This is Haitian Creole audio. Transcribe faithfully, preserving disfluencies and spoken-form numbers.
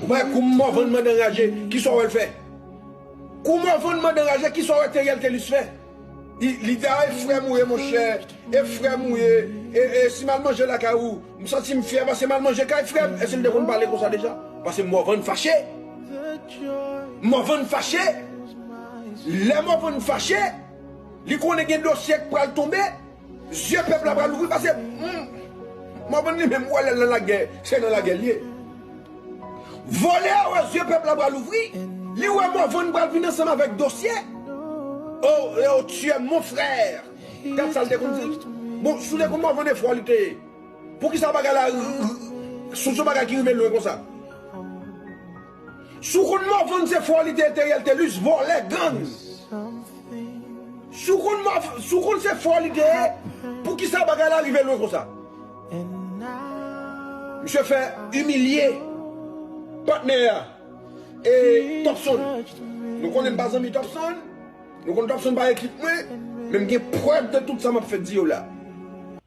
Mwen, kou Morvan mande anraje, kisa w wè l fè? Kou Morvan mande anraje, kisa w wè Teriel Telus fè? Li, li di, a, e frè m ou ye, monchè. E frè m ou ye. E, e si m al manje lakay ou, m santi m fyè paske m al manje kay frè m. Èske l te konn pale konsa deja? Paske Morvan fache. Morvan fache. Lè Morvan fache, li konnen gen dosye k pral tonbe. Zye pèp la pral ouvri paske, hmm, Morvan li menm, wè lè l nan lagè, se nan lagè l ye. Vòlè a wè zye pèp la pral ouvri. Li wè Morvan pral vin ansanm avèk dosye. Oh, oh, tu es mon frère. Gad sa l te konn di. Bon, si w te konn Morvan e frè w li te ye, poukisa bagay la, sou se bagay ki rive lwen konsa? Si w konn Morvan se frè w li te ye, Teriel Telus, vòlè, gang. Si w konn Morvan, si w konn se frè w li te ye, poukisa bagay la rive lwen konsa? Misye fè imilye patnè a. E Topson. Nou konnen m pa zanmi Topson. Nou konn Topson pa ekip mwen. Men m gen prèv de tout sa m ap fè di yo la.